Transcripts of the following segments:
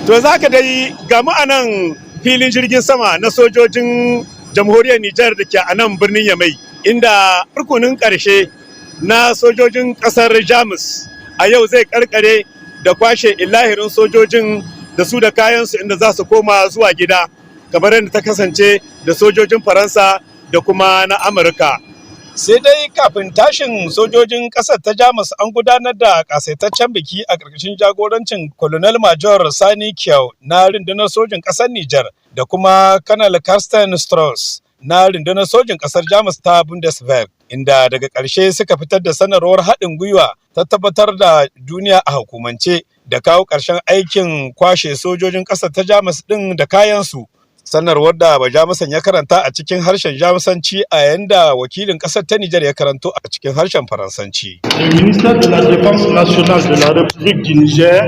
To za ka dai gamu a nan filin jirgin sama na sojojin Jamhuriyar Nijar da ke a nan birnin Yamai, inda rukunin ƙarshe na sojojin ƙasar Jamus a yau zai karkare da kwashe ilahirin sojojin da su da kayansu, inda za su koma zuwa gida, kamar yadda ta kasance da sojojin Faransa da kuma na Amurka. Sai dai kafin tashin sojojin ƙasar ta Jamus, an gudanar da ƙasaitaccen biki a ƙarƙashin jagorancin Colonel Major Sani Kyau na rundunar sojin ƙasar Nijar da kuma Colonel Carsten Strauss na rundunar sojin ƙasar Jamus ta Bundeswehr, inda daga ƙarshe suka fitar da sanarwar haɗin gwiwa ta tabbatar da duniya a hukumance da kawo ƙarshen aikin kwashe sojojin ƙasar ta Jamus ɗin da kayansu. Sanarwar da Bajamusan ya karanta a cikin harshen Jamusanci, a yayin da wakilin ƙasar ta Nijar ya karanto a cikin harshen Faransanci. Le ministère de la Défense nationale de la République du Niger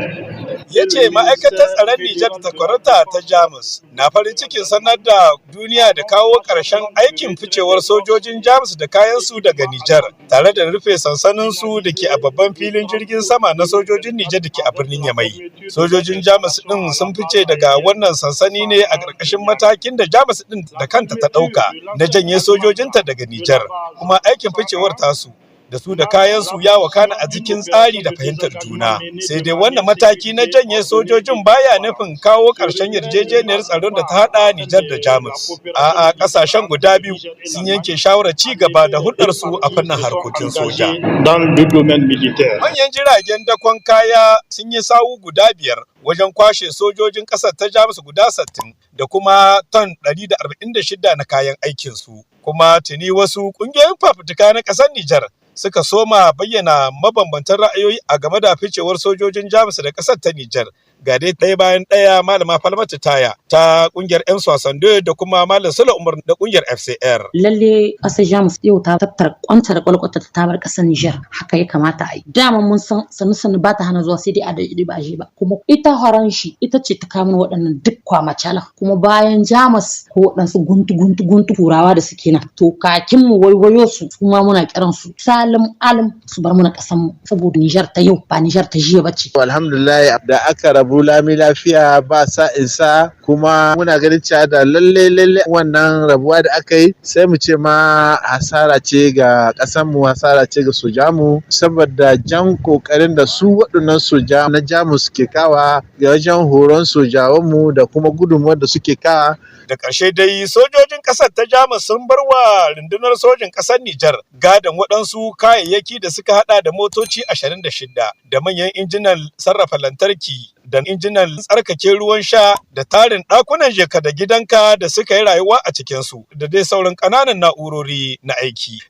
Ya ce ma'aikatar tsaron Nijar da takwarata ta Jamus na farin cikin sanar da duniya da kawo ƙarshen aikin ficewar sojojin Jamus da kayansu daga Nijar, tare da rufe sansaninsu da ke a babban filin jirgin sama na sojojin Nijar da ke a birnin Yamai. Sojojin Jamus ɗin sun fice daga wannan sansani ne a ƙarƙashin matakin da Jamus ɗin da kanta ta ɗauka na janye sojojinta daga Nijar, kuma aikin ficewar tasu da su da kayansu ya wakana a cikin tsari da fahimtar juna. Sai dai wannan mataki na janye sojojin baya nufin kawo ƙarshen yarjejeniyar tsaron da ta haɗa Nijar da Jamus. A'a, ƙasashen guda biyu sun yanke shawarar ci gaba da hulɗarsu a fannin harkokin soja. Dans le domaine militaire. Manyan jiragen dakon kaya sun yi sawu guda biyar wajen kwashe sojojin ƙasar ta Jamus guda 60 da kuma ton 146 na kayan aikinsu. Kuma tuni wasu ƙungiyoyin fafutuka na ƙasar Nijar suka soma bayyana mabambantan ra'ayoyi a game da ficewar sojojin Jamus da ƙasar ta Nijar. Ga dai ɗaya bayan ɗaya, Malama Falmata Taya ta ƙungiyar 'yan Swasando da kuma Malam Sule Umar da ƙungiyar FCR. Lalle ƙasar Jamus yau ta tattara kwanta da kwalkwata ta bar ƙasar Nijar, haka ya kamata a yi. Dama mun san sanu sanu ba ta hana zuwa, sai dai a daɗe ba je ba. Kuma ita horon shi ita ce ta kawo waɗannan duk kwamacala. Kuma bayan Jamus ko waɗansu guntu guntu guntu Turawa da suke nan. To, kakin mu waiwayo su, kuma muna kiran su salim alim su bar muna ƙasar mu, saboda Nijar ta yau ba Nijar ta jiya bace. Alhamdulillah da aka rabu lami lafiya ba sa insa, kuma muna ganin cewa da lalle lalle wannan rabuwa da aka yi, sai mu ce ma hasara ce ga ƙasar mu, hasara ce ga sojamu, saboda jan kokarin da su waɗannan soja na Jamus ke kawa ga wajen horon sojawan mu da kuma gudunmuwar da suke kawa. Da ƙarshe dai, sojojin ƙasar ta Jamus sun bar wa rundunar sojin ƙasar Nijar gadon waɗansu kayayyaki da suka hada da motoci 26 da manyan injinan sarrafa lantarki da injinan tsarkake ruwan sha da tarin ɗakunan jeka da gidanka da suka yi rayuwa a cikinsu, da dai sauran ƙananan na'urori na aiki.